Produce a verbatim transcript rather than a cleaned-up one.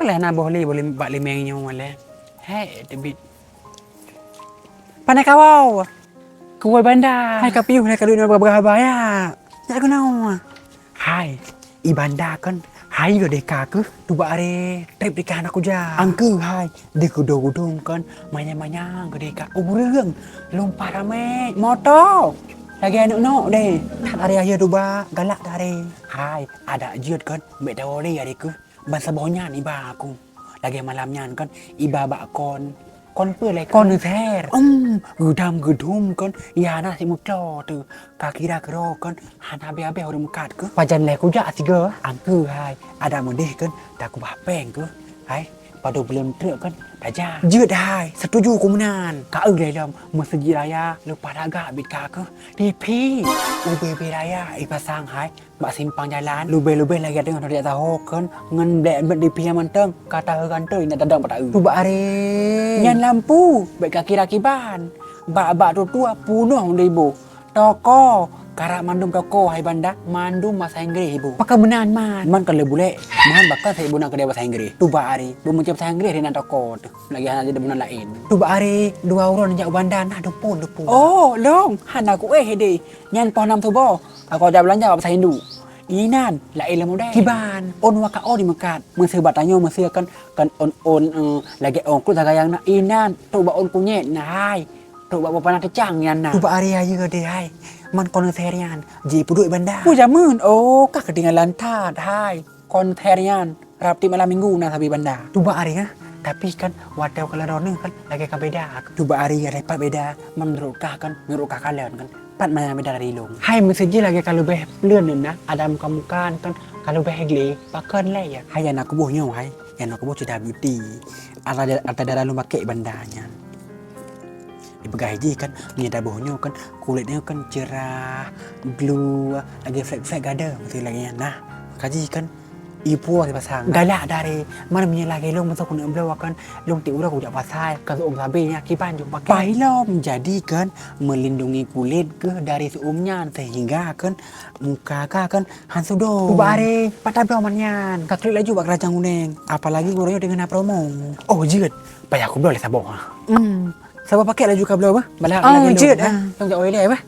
Alah na boh lé, boh lé bak limeng nyoe lé. Hai, teubiet. Pane kawau. Kuwai Banda. Hai ka piôh na ka duek nyoe baba ya. Jak keunoe. Hai, i Banda kan. Hai yo deka keuh. Tuba are trip deka na kuja. Angkeu hai. Di kudo gudong kan. Manyang-manyang ke deka. Ureueng. Lumpah ramé. Moto. Lagi aneuk nok deh. That are ayo tuba. Galak that are. Hai, ada jeuet kan. Mek tawo lé are keuh. Ban saboh nyan iba aku. Lagèe malam nyan kan iba bak kon. Kon peue lé kon? Konser. Em, geudam geudum kan. Ya na si meuclo tu. Ka kira keudroe kan hana habéh-habéh ureueng meukat keuh. Pajan lé kujak sigoe. Angkeu hai. Ada meudeh kan. Takubah péng keuh. Hai. Padub buleuen treuk kan. Tajak. Jeuet hai. Setuju ku meunan. Ka eu lé lom. Meuseujid raya. Leupah lagak bit ka keuh. Tipi. Ubé-bé raya. Ipasang hai. Bak simpang jalan, lubèh-lubèh lagèe teungoh tajak saho kon ngon blèk-blèk di pihak mantong, ka taheu kantô indak tadong bak taeu. Tuba are. Nyan lampu, bèk ka kira kiban. Bak-bak tutoe punoh di iboh. Toko, karap mandum toko hai Banda, mandum bahasa Inggris iboh. Pakon meunan man. Man ka lheueh bulèk, man bahkan sa iboh na keudè bahasa Inggris. Tuba are, beumeucam bahasa Inggris di nan toko teuh. Lagèe hana jadi meunan laén. Tuba are, dua uroe jak u Banda na deupon-deupon. Oh, lôn, hana kuéh deh. Nyan poh nam suboh. Ka kujak beulanja bak pasai induk. Inan, laén lé model. Kiban, ôn waka ôn di meukat. Meuseu bak tanyoe meuseu kan, kan ôn-ôn, eh, lagèe ôn kruet sagai nyang na. Inan, trok bak ôn kunyét na hai. Trok bak bupana teucang nyan na. Tuba are ayeue deh hai. Man konser nyan, jipeuduek Banda. Ku jameun, oh, ka keutinggalan that hai. Konser nyan. Rab tiep malam minggu na sabe Banda. Tuba are, ha? Tapi kan watèe ka ladôm nyoe kan lagèe ka beda. Tuba are ada pat beda. Meunurot kah kan, meunurot kah kalon kan. Pat manyang beda dari lôn. Hai meuseu jih lagèe ka leubeh pleuen nyoe na, ada muka-muka kan ka leubeh glé. Pakon lé ya? Hai nyang na kuboh nyoe hai. Nyang na kuboh Cita Beauty. Ata, ata dara lôn pakai Banda nyan. Dipeugah jih kan, meunyoe taboh nyoe kan, kulét nyoe kan cerah, glue, lagèe flat-flat gada, meuseu lagèe nyan. Nah, maka jih kan, ipuwoe sipasang. Galak dari, mana meunyoe lagèe lôn meusaboh keuneuk bloe kan, lôn tiep uroe kujak pasai, ka seu'uem sabe nyan kiban jeuet pakai. Bah ilom, jadi kan, melindungi kulit keuh dari seu'uem nyan, sehingga kan, muka ka kan, han sudong. Tuba are, pat tabloe man nyan. Ka klik laju bak keranjang kunèng. Apalagi uroe nyoe teungoh na promo. Oh, jeuet. Payah kubloe lé saboh, ha. Hmm. Saboh pakèt laju kabloe bah. Balah. Oh, lagi jeuet, ha. Tong jak oi lé bah.